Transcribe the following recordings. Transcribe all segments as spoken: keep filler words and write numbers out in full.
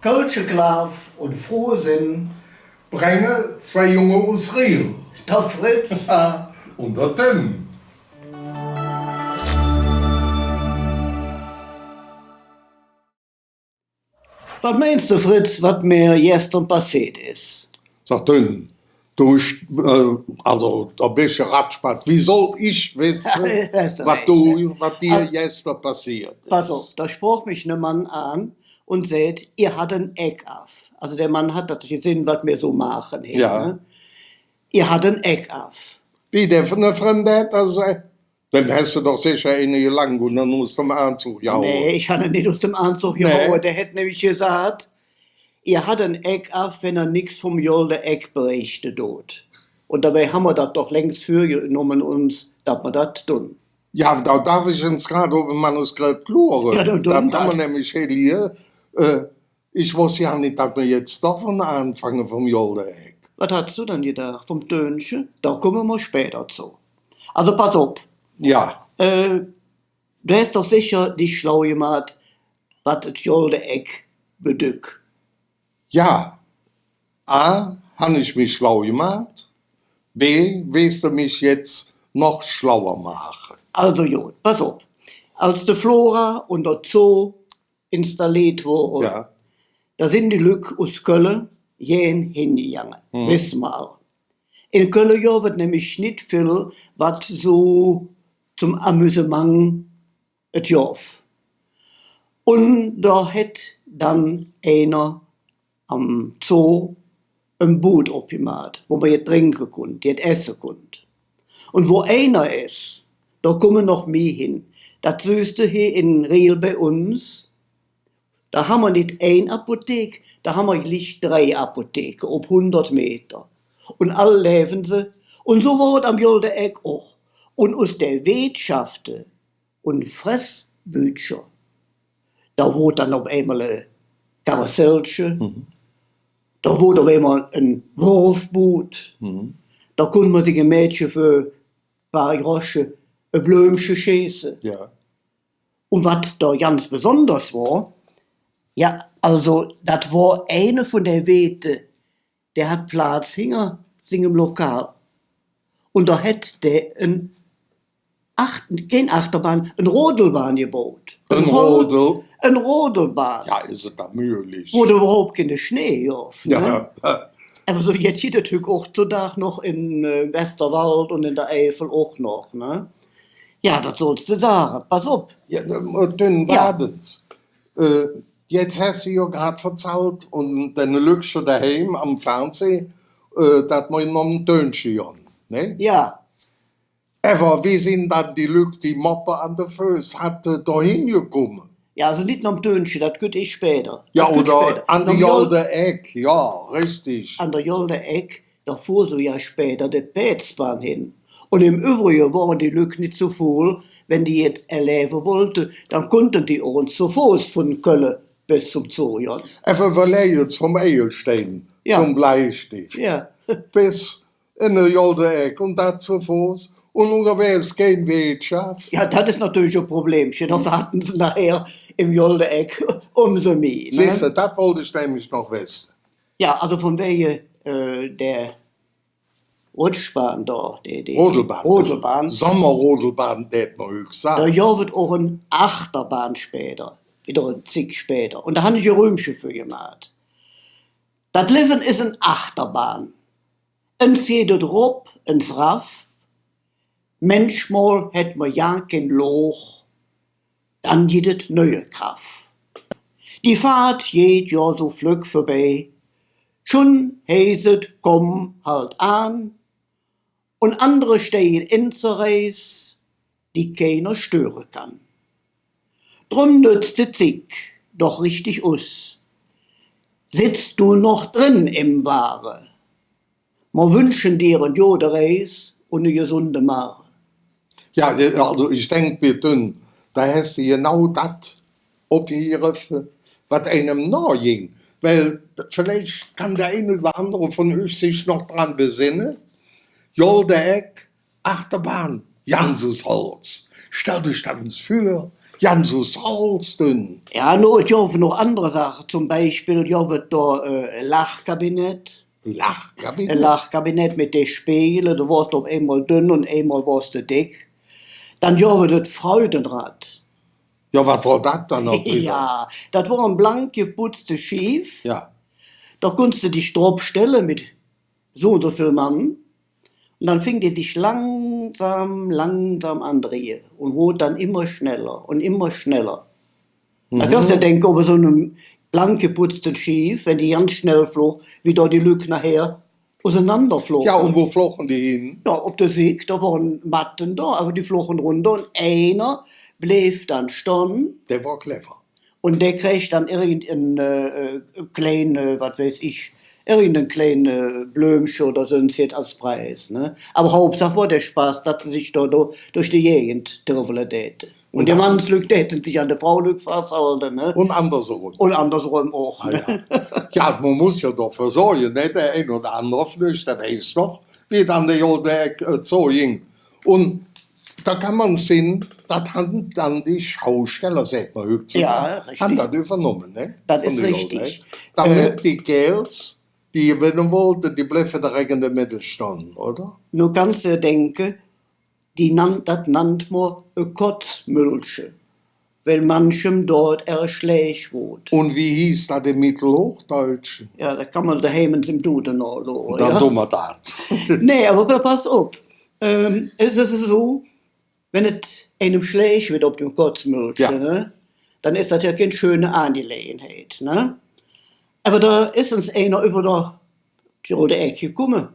Kölsche Klaaf un frohe Sinn bränge zwei Junge us Riehl. Der Fritz. Un der Tim. Wat meins de, Fritz, wat mir gester passeet es? Sag, Tim, do, äh, alsu, do bes de ratzfatz. Wie soll ich wesse, wat do, wat dir gester passeet es? Pass op, do sproch mich ne Mann aan un säht: „Ehr hat en Eck av.“ Alsu der Mann hät dat gesinn, wat mir su maache he, ne? „Ehr hat en Eck av.“ Wie, der vun der Fremde hät dat gesaht? Dann häs de doch secher eine gelangt un dann us dem Aanzog gehaue. Nä, ich han en nit us dem Aanzog gehaue. Dä hät nämlich gesaht: „Ehr hat en Eck av, wann ehr nix vum Golde Eck berichte dot.“ Un dobei han mer dat doch längst vürgenomme uns, dat mer dat dun. Jo, do darf ich jetz grad op e Manuskript luure. Jo, dann, dann dat han mer nämlich hee lige, äh, Ich woss jo nit, dat mer jetz dovun aanfange, vum Golde Eck. Wat häs do dann gedaach? Vum Tönche? Do kumme mer späder zo. Alsu, pass op. Jo. Äh, do häs doch secher dich schlau gemaht, wat et Golde Eck bedügg. Jo. A, han ich mich schlau gemaht. B, wees do mich jetz noch schlauer maache. Alsu god, pass op. Als de Flora un der Zoo installeet wore, jo, do sin die Lück us Kölle gään hingegange. Mhm. Wesse mer all. En Kölle gov et nämlich nit vill, wat su zom Amüsemang et gov. Un do hät dann einer am Zoo en Bud opgemaht, wo mer jet drinke kunnt, jet esse kunnt. Un wo einer es, do kumme noch mih hin. Dat sühs de hee en Riehl bei uns. Do han mer nit ein Apothek, do han mer glich drei Apotheke op hundert Meter. Un all levve se. Un su wor et am Golde Eck och. Un us der Weetschafte un Fressbüdcher. Do woodt dann op eimol e Karussellche. Mhm. Do woodt op eimol en Wurfbud. Mhm. Do kunnt mer sich e Mädche för paar Grosche e Blömche scheeße. Jo. Un wat do ganz besonders wor, jo, alsu, dat wor eine vun der Weete, dä hatt Platz hinger singem Lokal. Un do hät dä en Ach-, kein Achterbahn, en Rodelbahn gebaut. En Hol-, Rodel? En Rodelbahn. Jo, es et do möglich. Wo et üvverhaup keine Schnee gov, ne? Jo. Ävver su jet gitt et hügg och zodag noch em, äh, Westerwald un en der Eifel och noch, ne? Jo, dat solls de sage. Pass op. Jo, äh, dann, jo, waad ens. Äh, jetz häs de jo grad verzallt un dä Lückcher doheim am Fernseh, äh, dat mer nohm Tönche gonn, ne? Jo. Ävver wie sin dann die Lück, die Moppe an de Föß hatte, dohin gekumme? Jo, alsu nit nohm Tönche, dat kütt eets späder. Jo, oder an de Golde Eck, jo, richtig. An der Golde Eck, do fuhr su jo späder de Päädsbahn hin. Un em Üvvrige wore die Lück nit su fuul, wann die jet erlevve wollte, dann kunnte die och ens zo Foß vun Kölle bes zom Zoo gonn. Ävver villeich jetz vum Eigelstein, jo, zom Bleistift. Jo. Bes en de Golde Eck un dat zo Foß un ungerwägs kein Weetschaff. Jo, dat es natörlich e Problemche. Do fahrten se nohher em Golde Eck öm se mih, ne? Sühs de, dat wollt ich nämlich noch wesse. Jo, alsu vun wäge, äh, der Rutschbahn do, die, die, die Rodelbahn. Rodelbahn. Sommerrodelbahn, dät mer hügg sage. Do gov et och en Achterbahn späder, widder en Zigg späder. Un do han ich e Rümche för gemaht. Dat Levve es en Achterbahn. Ens geiht et rop, ens raff. Mänchmol hät mer jo kein Log, dann gitt et neue Kraff. Die Fahrt geiht jo su flöck vörbei, schon heiß et: „Kumm, halt aan.“ Un andere steige en der Reis, die keiner störe kann. Dröm nötz de Zigg doch richtig us. Sitz do noch dren em Wage, mer wünsche dir en gode Reis un en gesunde Mage. Jo, alsu ich denk, Tim, do häs de genau dat opgegreffe, wat einem nohgingk. Weil, villeich kann der ein oder andere vun üch sich noch dran besenne, Golde Eck, Achterbahn, ganz us Holz. Stellt üch dat ens vür, Ganz us Holz, dünn. Jo, no, et gov noch andere Saache. Zom Beispill gov et do, äh, Lachkabinett. Lachkabinett? E Lachkabinett met de Spegele, do wors de op eimol dönn un eimol wors de deck. Dann gov et et Freudenrad. Jo, wat wor dat dann noch widder? Jo, dat wor e blank geputzte Schiev. Jo. Do kunnts de dich drop stelle met su un su vill Mann. Un dann fing dä sich langsam, langsam an drehe un woodt dann immer schneller un immer schneller. Do kanns de dir denke, op su enem blank geputzte Schiev, wann die ganz schnell flog, wie do die Lück nohher usenander floge. Jo, un wo floge die hin? Jo, op der Sigg, do wore Matte do, ävver die floge runder un einer bleev dann stonn. Dä wor clever. Un dä kräg dann irgend en, äh, äh, klein, äh, wat weiß ich, irgend en klein, äh, Blömche oder söns jet als Preis, ne? Ävver Haupsaach wor der Spass, dat se sich do, do durch de Gägend tirvele däte. Un de Mannslück däte sich an de Fraulück fasshalde, ne? Un andersröm. Un andersröm och, ne? Ah, jo. Jo, mer muss jo doför sorge, ne? Der ein oder andere villeich, dä weiß noch, wie et an der Golde Eck, äh, zoging. Un do kann mer sinn, dat han dann die Schausteller, säht mer hüggzedags, han dat üvvernomme, ne? Dat es richtig. Domet die Kääls, die gewenne wollte, die blevve direk en der Medde stonn, oder? No kanns de dir denke, die nannt, dat nannt mer e Kotzmüllche, weil manchem dort ärg schlääch woodt. Un wie heeß dat em Mittelhochdeutschen? Jo, dat kann mer doheim em Dude nohluure, jo. Dann dun mer dat. Nä, ävver pa-, pass op. Ähm, et es esu, wann et einem schlääch weed op dem Kotzmüllche, ne, dann es dat jo kein schöne Angelegenheit, ne? Ävver do es ens einer üvver der Golde Eck gekumme.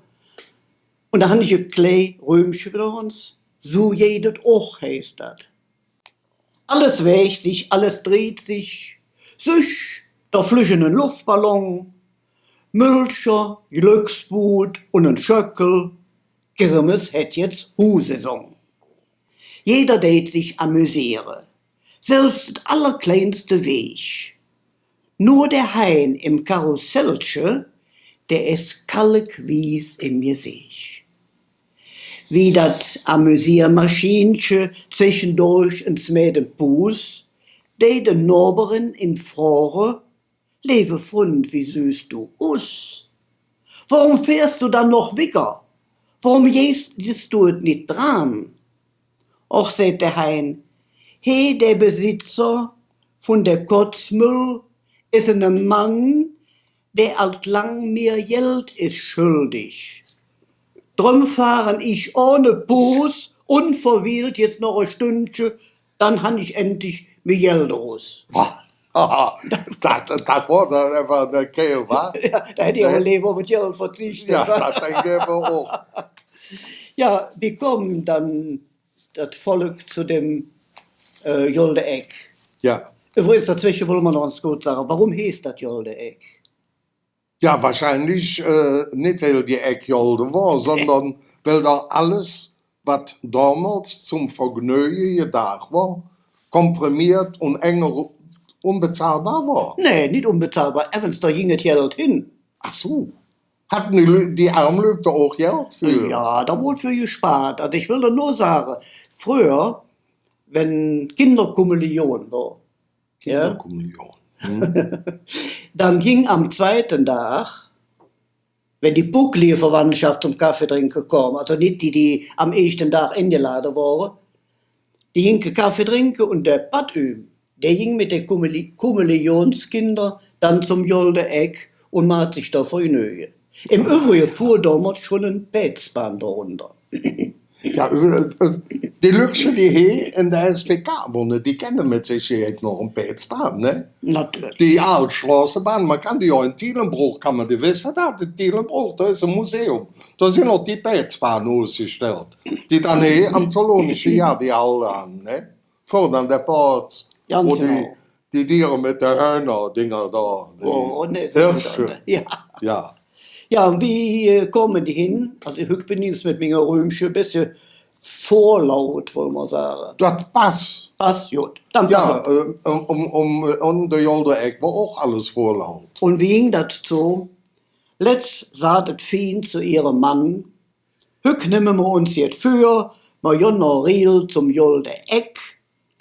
Un do han ich e klei Röümche för uns. Su geiht et och, heiß dat. Alles weeg sich, alles drieht sich. Süch, do flüg ene Luffballon, Müllcher, Glöcksbud un en Schöckel. Kirmes hät jetz Huhsaison. Jeder deit sich amüsiere, selvs et allerkleinste Weeg. Nor der Hein em Karussellche, dä es kalkwieß em Geseech. Wie dat Amüsiermaschinche zweschendurch ens mäden puus, deit en Nohberin in froge: „Leeve Fründ, wie sühs do us? Woröm fährs do dann noch wigger? Woröm geihs do et nit dran?“ „Och“, säht der Hein, „he, der Besitzer vun der Kotzmüll, es ene Mann, dä ald lang mir Geld es schöldig. Dröm fahre ich ohne Puus, unverwielt, jetz noch e Stündche, dann han ich endlich mi Geld erus.“ Dat, dat wor dann einfach ene Kääl, wa? Jo, do hätt ich ävver leever op et Geld verzichte. Jo, dat denke ich ävver och. Jo, wie kütt dann dat Volk zo dem, äh, Golde Eck? Jo. Üvvrigens, dozwesche wolle mer noch ens koot sage, woröm heeß dat Golde Eck? Jo, wahrscheinlich, äh, nit, weil die Eck golde wor, sondern weil do alles, wat domols zom Vergnöge gedaach wor, komprimiert un eng, unbezahlbar wor. Nä, nit unbezahlbar. Evvens, do ging et Geld hin. Ach su. Hatte die Lü-, die ärm Lück do och Geld för? Jo, do woodt för gespart. Alsu, ich well der nor sage, fröher, wann Kinderkommunion wor, Jo. Kinderkommunion. Hm. Dann ging am zweite Dag, wann die bucklige Verwandtschaff zom Kaffee drinke kom, alsu nit die, die am eeschte Dag engelade wore, die gingke Kaffee drinke un der Pattüüm, dä ging met de Kommuni-, Kommunionskinder dann zom Golde Eck un maht sich do Vergnöge. Em Üvvrige fuhr domols schon en Päädsbahn dorunder. Jo, äh, äh, die Lückcher, die he en der S P K wonne, die kenne met Secherheit noch en Päädsbahn, ne? Natörlich. Die aal Stroßebahn, mer kann die jo en Dielenbruch, kann mer die, weiß wer dat, en Dielenbruch, do es e Museum. Do sin noch die Päädsbahne usgestallt, die dann he am Zoologische Gaade gehalde han, ne? Vörre an der Pooz, ganz genau, wo die, die Diere met de Höhner-Dinger do, die Hirsche. Jo. Jo, un wie, äh, kome die hin? Alsu, hügg ben ich ens met minge Römcher e bessche vorlaut, wolle mer sage. Dat pass. Pass, god. Dann pass op. Jo, äh, öm, öm, öm, öm de Golde Eck wor och alles vorlaut. Un wie ging dat zo? Letz saht et Vieh zo ihrem Mann: Hügg nemme mer uns jet vör, mer gonn noch riel zom Golde Eck,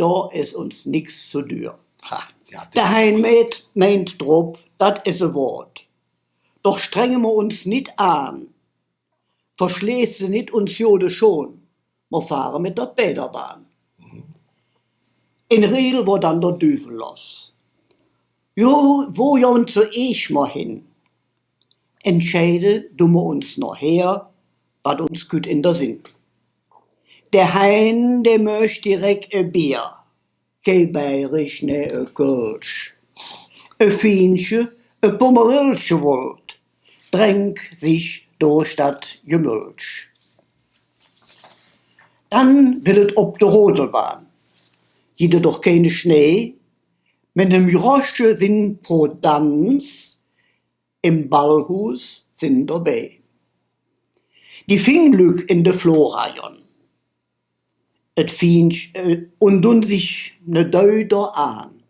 do es uns nix ze dür. Ha, ja, der Hein meint, meint drop, dat es e Wood. Doch strenge mer uns nit aan, verschleeße nit uns gode Schohn, mer fahre met der Bäderbahn. En Riehl wor dann der Düvel loss. Jo, wo gonn se eesch mer hin? Entscheide dun mer uns nohher, wat uns kütt en der Sinn. Der Hein, dä mööch direk e Bier. Kei Bayrisch, nä, e Kölsch. E Fienche, e Pommerelche wollt, dränk sich durch dat Gemölsch. Dann will et op de Rodelbahn. Gitt et doch keine Schnee, met nem Grosche sin pro Danz em Ballhuus sin dobei. Die Finglück en de Flora gonn et Fiench, äh, un dun sich ne Däuder aan.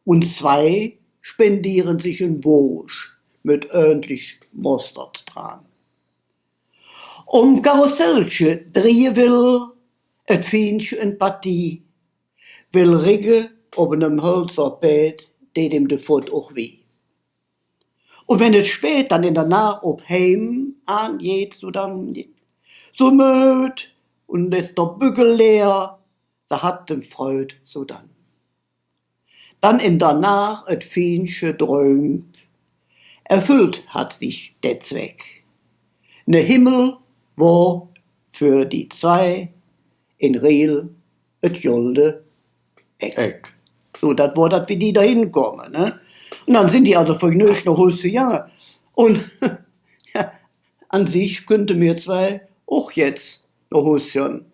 Un zwei spendiere sich en Woosch met ööntlich Mostert dran. Om Karussellche driehe well et Fienche en Partie, well rigge op enem hölzer Pääd, dät em de Fott och wih. Un wann et späd dann en der Naach op Heim aangeiht, su dann, su möd, un es der Büggel leer, se hät en Freud, su dann. Dann en der Naach et Fienche dräump, erfüllt hät sich der Zweck. Ne Himmel wor för die zwei en Riehl et golde Eck. Eck. Su, dat wor dat, wie die do hinkumme, ne? Un dann sin die alsu vergnög noh Hus gegange. Un, jo, an sich künnte mir zwei och jetz noh Hus gonn.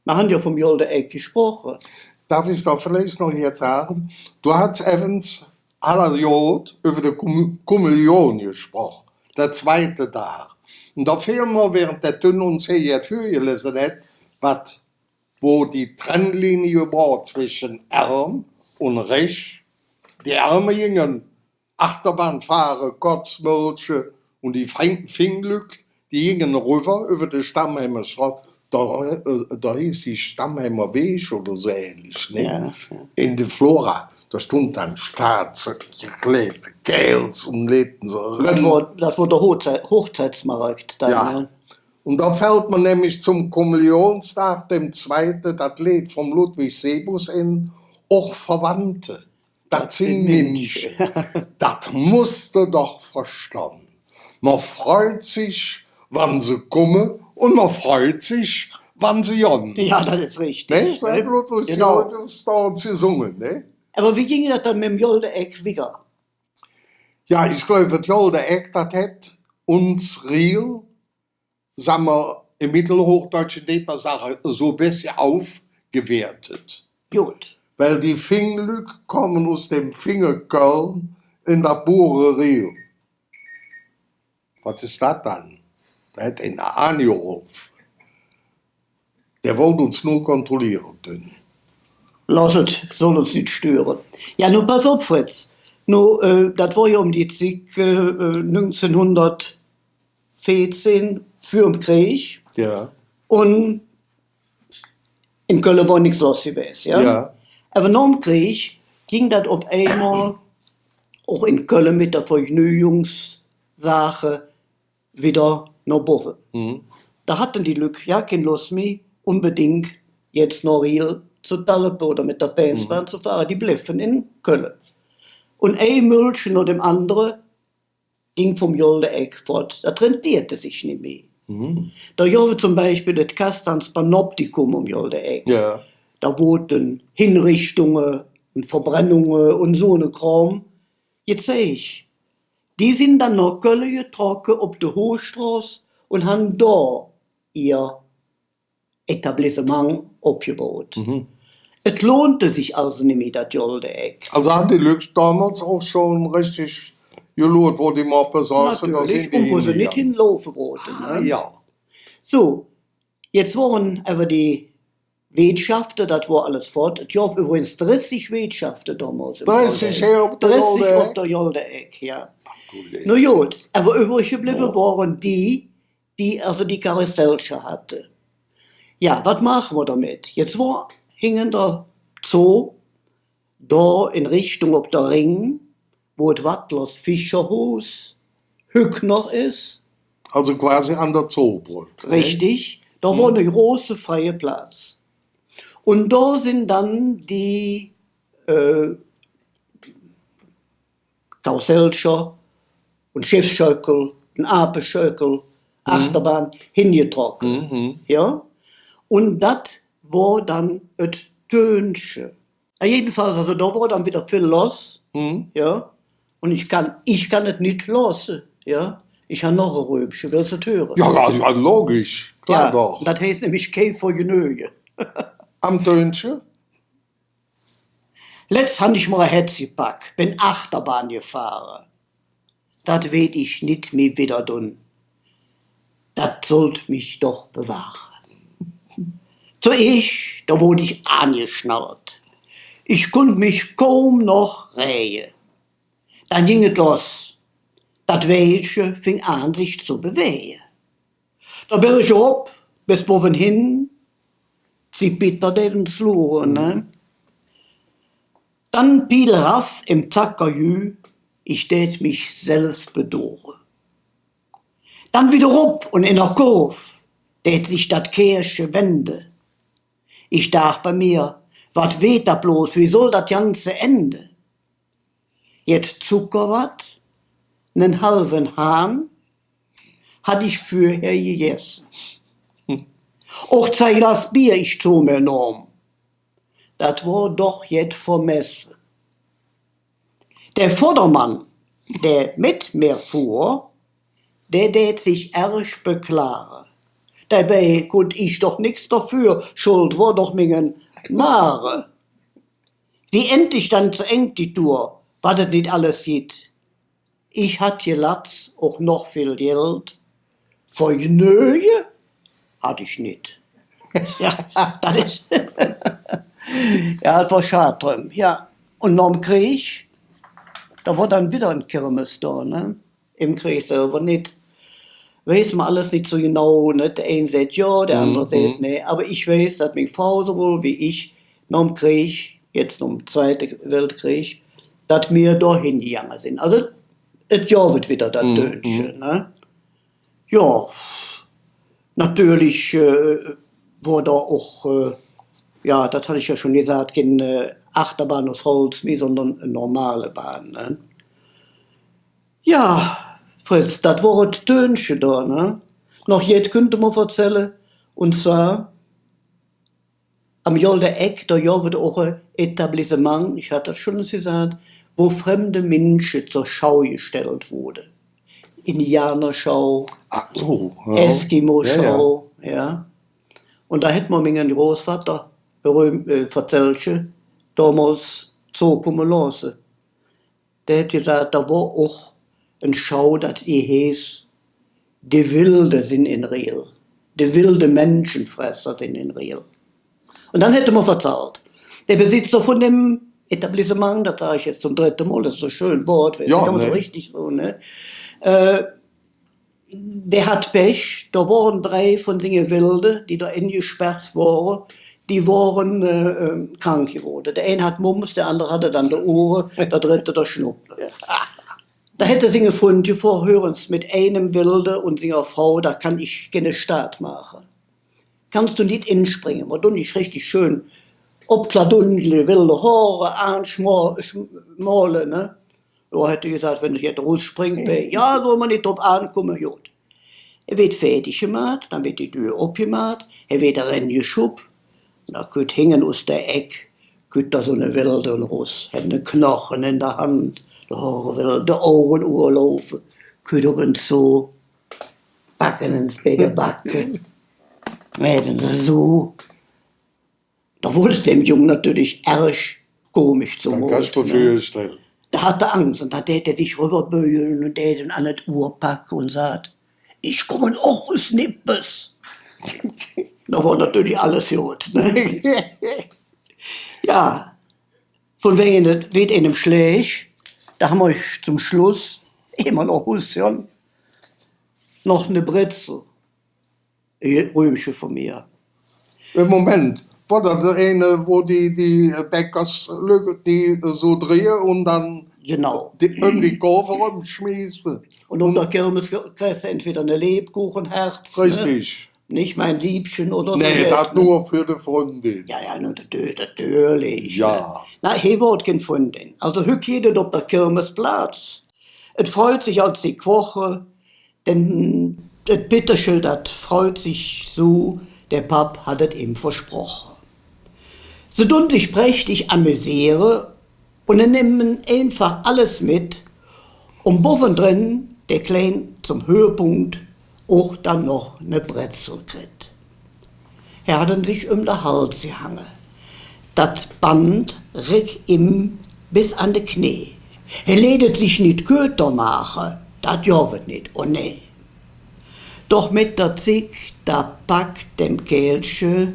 Mer han jo vum golde Eck gesproche. Darf ich do villeich noch jet sage? Do häs evvens, Alla Jod, üvver de Kum-, Kommunion gesproche, der zweite Dag. Un do feel mer, während der Tünn uns hee jet vürgelese hät, wat wo die Trennlinie wor zwesche Ärm un Rich. Die Ärme ginge Achterbahn fahre, Kotzmölche, un die Fing-, Finglück, die ginge rüvver üvver de Stammheimer Stroß. Do, äh, do heeß die Stammheimer Wäg oder su ähnlich, ne? Jo, jo. En de Flora, do stunde dann staatsgekleidte Kääls un leete se eren. Dat wor, dat wor der Hochzei-, Hochzeitsmarkt dann, jo. Un do fällt mer nämlich zom Kommunionsdag, dem zweite, dat Leed vum Ludwig Sebus en, och Verwandte. Dat sin Minsche. Dat muss de doch verstonn. Mer freut sich, wann se kumme, un mer freut sich, wann se gonn. Jo, dat es richtig, ne? Su hät Ludwig Sebus do gesunge, ne? Ävver wie ging dat dann met dem golde Eck wigger? Jo, ich gläuv, et golde Eck, dat hät uns Riehl, sage mer, em Mittelhoochdeutsche dät mer sage, su e bessche aufgewertet. God. Weil die Finglück kumme us dem Finge Köln en dat Buureriehl. Wat es dat dann? Do hät einer aangerofe. Dä wollt uns nor kontrolliere dun. Loss et, soll uns nit störe. Jo, nu pass op, Fritz. Nu, äh, dat wor jo öm die Zigg, äh, äh, nüngzehnhundertveezehn, vürm Kreeg. Jo. Un en Kölle wor nix loss gewäs, jo? Jo. Ävver nohm Kreeg ging dat op eimol och en Kölle met der Vergnügungssache widder noh bovve. Mhm. Do hatte die Lück jo kein Loss mih, unbedingk jetz noh Riehl zo talpe oder met der Pänzbahn zo fahre. Die blevve en Kölle. Un ei Mölche noh dem andere ging vum golde Eck fott. Dat renteerte sich nit mih. Mhm. Do gov et zom Beispill et Kastans Panoptikum om golde Eck. Jo. Do woodte Hinrichtunge un Verbrennunge un su ene Krom gezeig. Die sin dann noh Kölle getrocke op de Huhstroß un han do ehr Etablissement opgebaut. Mhm. Et lohnte sich alsu nit mih, dat golde Eck. Alsu han die Lück domols och schon richtig geluurt, wo die Moppe soße, do sin die hingegange. Natörlich, un wo se nit hinlaufe wollte, ne? Ah, jo. Su, jetz wore ävver die Weetschafte, dat wor alles fott. Et gov üvvrigens dressig Weetschafte domols em Golde Eck. Dressig hee op der Golde Eck? Dressig op der Golde Eck, jo. Ach, do Leevzigg. No god, ävver üvvrig geblevve wore die, die alsu die Karussellcher hatte. Jo, wat maache mer domet? Jetz wor hinge der Zoo, do en Richtung op der Ring, wo et Wattlers Fischerhuus hügg noch es. Alsu quasi an der Zoobröck, ne? Richtig. Do wor ene große freie Platz. Un do sin dann die, äh, Karussellcher un Scheffsschöckel un Apeschöckel, Achterbahn, hingetrocke. Jo? Un dat wor dann et Tönche. Jo, jedenfalls, alsu do wor dann widder vill loss. Jo? Un ich kann, ich kann et nit looße. Jo? Ich han noch e Römche, wells de et hüre? Jo, jo, jo, logisch. Klor doch. Dat heiß nämlich Kei Vergnöge. Am Tönche? Letz han ich mer e Hätz gepack, ben Achterbahn gefahre. Dat weed ich nit mih widder dun. Dat sollt mich doch bewahre. Zoeesch, do woodt ich aangeschnallt. Ich kunnt mich kaum noch räge. Dann ging et loss. Dat Wägelche fing aan, sich zo bewäge. Der Berg erop, bes bovven hin, ze bitter dät et luure, ne? Dann Piel raff em Zackerjü, ich dät mich selvs bedore. Dann widder erop un en der Kurv dät sich dat Kähche wende. Ich daach bei mir, wat weed dat bloß, wie soll dat Ganze ende? Jet Zuckerwatt, nen halve Hahn, hatt ich vürher gegesse. Och zwei Glas Bier ich zo mer nohm, dat wor doch jet vermesse. Der Vordermann, dä met mer fuhr, dä dät sich ärg beklage. Dobei kunnt ich doch nix doför, schold wor doch minge Mage. Wie endlich dann zo Eng die Tour, wat et nit alles gitt. Ich hatt je Latz och noch vill Geld. Vergnöge hatt ich nit. Jo, dat es, jo, dat wor schad dröm. Jo, un nohm Kreeg, do wor dann widder en Kirmes do, ne? Em Kreeg selver nit. Weiß mer alles nit su genau, ne? Der ein säht jo, der andere säht nä. Ävver ich weiß, dat ming Frau suwohl wie ich nohm Kreeg, jetz nohm Zweite Weltkreeg, dat mir do hingegange sin. Alsu, et gov et widder dat Tönche, ne? Jo, natörlich, äh, wor do och, äh, jo, dat hatt ich jo schon gesaht, kein, äh, Achterbahn us Holz mih, sondern en normale Bahn, ne? Jo, Fritz, dat wor et Tönche do, ne? Noch jet künnt mer verzälle, un zwar am Golde Eck, do gov et och e Etablissement, ich hatt dat schon ens gesaht, wo fremde Minsche zor Schau gestallt woodte. Indianerschau, Eskimo-Schau, jo. Un do hät mer minge Großvatter, äh, Verzällche, domols zokumme looße. Dä hät gesaht, do wor och en Schau, dat die heeß, de Wilde sin en Riehl. De wilde Menschenfresser sin en Riehl. Un dann hät hä mer verzallt, der Besitzer vun dem Etablissement, dat sag ich jetz zom drette Mol, dat es su e schön Wood, dat kann mer su richtig su, ne? Äh, dä hatt Pech, do wore drei vun singe Wilde, die do engesperrt wore, die wore, äh, ähm, krank gewoode. Dä ein hatt Mumps, dä andere hatt dann de Ure, dä drette dä Schnuppe. Do hät hä singe Fründ gefrog: Hür ens, met einem Wilde un singer Frau, do kann ich keine Stadt maache. Kanns do nit enspringe? Mer dun dich richtig schön opkladunjele, wilde Hoor aanschmo-, schmole, ne? Do hät hä gesaht, wann ich jet erusspring, jo, soll mer nit drop aankumme, god. Hä weed fäädig gemaht, dann weed die Dür opgemaht, hä weed erengeschupp, do kütt hinge us der Eck, kütt do su ene Wilde erus, hät ene Knoche en der Hand, do, de Auge üvverlaufe, kütt op en zo, packe en bei de Backe, mäht en su, Do woodt et däm Jung natörlich ärg komisch zumode, ne? Do hät hä Angs, un dann dät hä sich rüvverbüge un dät en an et Uhr packe un sät: „Ich kumme och us Nippes.“ Do wor natörlich alles god, ne? Jo, vun wäge, et weed einem schlääch, do han mer zom Schluss, ehr mer noh Hus gonn, noch ne Brezel. Rümche vun mir. Äh, Moment, Wor dat eine, wo die, die Bäckers, die su drehen un dann genau, die öm die Kurv eröm schmieße? Un op der Kirmes kriss de entweder e Lebkuchenherz, ne? Richtig. Nicht mein Liebchen oder su jet, ne? Nä, dat nor för de Fründin. Jo, jo, nor, natör-, natörlich, ne? Jo. Na, he wor kein Fründin. Alsu, hügg gitt et op der Kirmes Platz. Et freut sich als die Quoche, denn et Pitterche, dat freut sich su, der Papp hät et im versproche. Se dun sich prächtig amüsiere un nemme einfach alles met, un bovvendren, der Klein zom Höhepunkt och dann noch ne Brezel kritt. He hatt en sich öm der Hals gehange. Dat Band reck im bes an de Knee. He leet et sich nit kööter maache, dat gov et nit, o nä. Doch met der Zigg, do pack dem Käälche,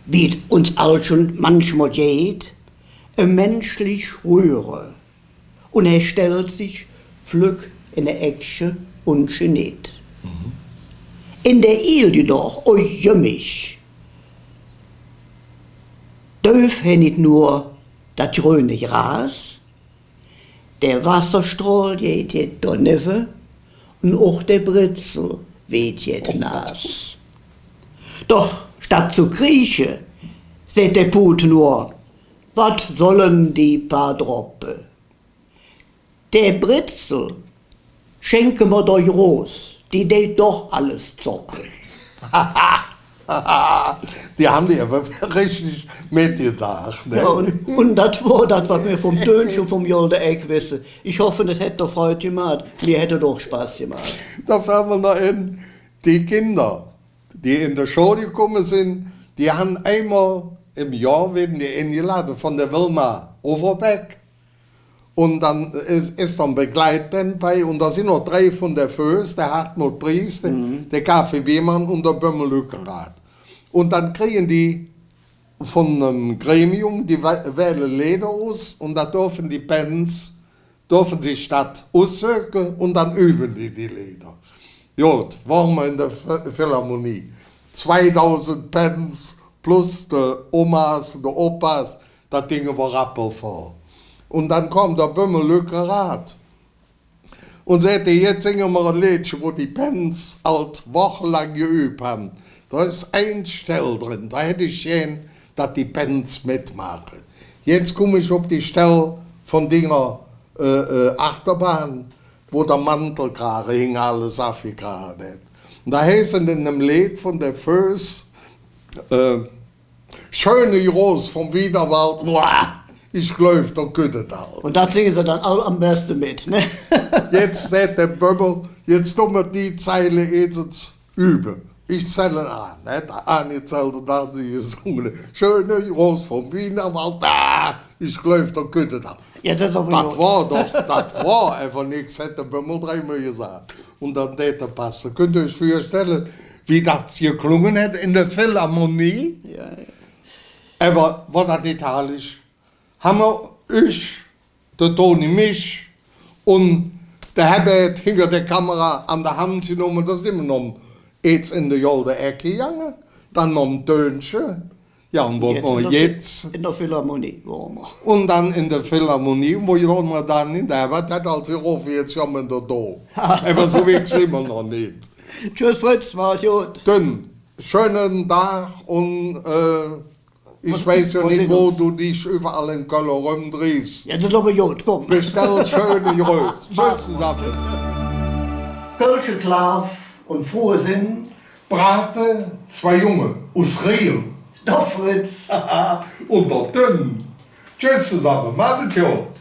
wie et uns all schon manchmol geiht, e menschlich Rühre. Un he stellt sich flöck en e Eckche un geneet. Mhm. En der Iel jedoch, o jö mich, dörf he nit nor dat gröne Gras, der Wasserstrohl geiht jet donevve un och der Brezel weed jet naaß. Doch statt ze krieche, säht der Pud nor: Wat sollen die paar Droppe? Der Brezel schenke mer der Groß, die deit doch alles zoppe. Die han die ävver richtig metgedaach, ne? Jo, un, un dat wor dat, wat mer vum Tönche un vum Golde Eck wesse. Ich hoffe, et hät der Freud gemaht. Mir hät et och Spass gemaht. Do fällt mer noch en, die Kinder, die en de Schull gekumme sin, die han eimol em Johr, weeden die engelade vun der Wilma Overbeck. Un dann es, es do e Begleitband bei, un do sin noch drei vun der Fööss, der Hartmut Priest, der Kaffee Biermann un der Bömmel Lückerath. Un dann kriegen die vun enem Gremium, die wä-, wähle Leeder us, un do dörfe die Bands, dörfe sich dat ussöke un dann übe die die Leeder. God, wore mer en der Ph-, Philharmonie. Zweidausend Bands plus de Omas, de Opas, dat Ding wor rappelvoll. Un dann kom der Bömmel Lückerath un säht: „Jetz singe mer e Leedche, wo die Bands ald wochelang geüb han. Do es ein Stell dren, do hätt ich gään, dat die Bands metmaache.“ Jetz kumme ich op die Stell vun dinger, äh, äh, Achterbahn, wo der Mantelkrage hinge alles avgekrage hät. Un do heiß et en enem Leed vun der Fööss, äh, „Schöne Groß vum Wienerwald“, boah, ich gläuv, do kütt et ald. Un dat singe se dann all am beste met, ne? Jetz säht der Bömmel, jetz dun mer die Zeile eets übe. Ich zäll an, ne? Angezählt un dann han se gesunge: „Schöne Groß vum Wienerwald“, ah, ich gläuv, do kütt et ald. Jo, dat es ävver, dat wor doch, dat wor ävver nix, hät der Bömmel dreimol gesaht. Un dann dät et passe. Künnt ehr üch vürstelle, wie dat geklunge hät en der Philharmonie? Jo, jo. Ävver wor dat nit herrlich? Han mer üch, der Toni mich un der Herbert hinger der Kamera an der Hand genomme, do sin mer nohm, eets en de Golde Eck gegange, dann nohm Tönche, Jo, un wo mer jetz en der Philharmonie, wo mer. Un dann en der Philharmonie, wo mer dann en der, wat hät als Rof jetz jo met der do. Ävver su wigg sin mer noch nit. Tschüss, Fritz, maht et god. Dann, schöne Dag un, äh, ich weiß jo nit, wo do dich üvverall en Kölle erömdrievs. Jo, dat es ävver god, kumm. Bestell schöne Größ. Tschüss zesamme. Kölsche Klaaf un frohe Senn. Brate, zwei Junge, us Riehl. Der Fritz. Un der Tönn. Tschüss zesamme, maht et god.